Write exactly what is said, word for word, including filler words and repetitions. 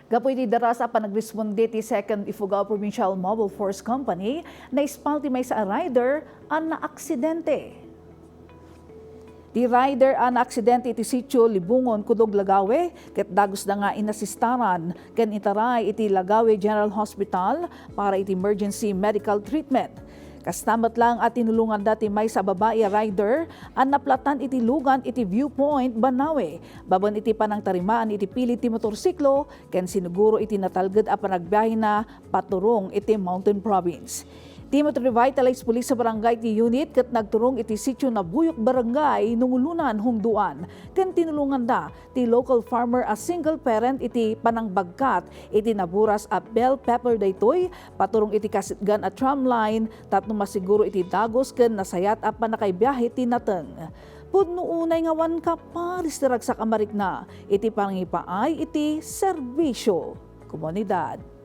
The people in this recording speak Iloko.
Gapu iti daras a panagresponde ti Second Ifugao Provincial Mobile Force Company, naispal ti maysa a rider a naaksidente. Ti rider a naaksidente iti sitio Libungon, Cudog, Lagawe, ket dagusda nga inasistaran ken itaray iti Lagawe General Hospital para iti emergency medical treatment. Kasta met lang a tinulonganda ti maysa a babai a rider a naplatan iti lugan iti Viewpoint, Banawe, babaen iti panangtarimaan iti pilid ti motorsiklo ken siniguro iti natalged a panagbiahena paturong iti Mountain Province. Team of Revitalized Police sa Barangay ti unit ket nagturong iti sitio Nabuyok, Barangay Nungulunan, Hondoan, ken tinulonganda ti local farmer a single parent iti panangbagkat iti naburas a bell pepper daytoy paturong iti kasitgan a tram line tapno masiguro iti dagus ken nasayat a pannakaibiahe ti nateng. Pudno unay nga awan kaparis ti ragsak a marikna iti panangipaay iti serbisio komunidad.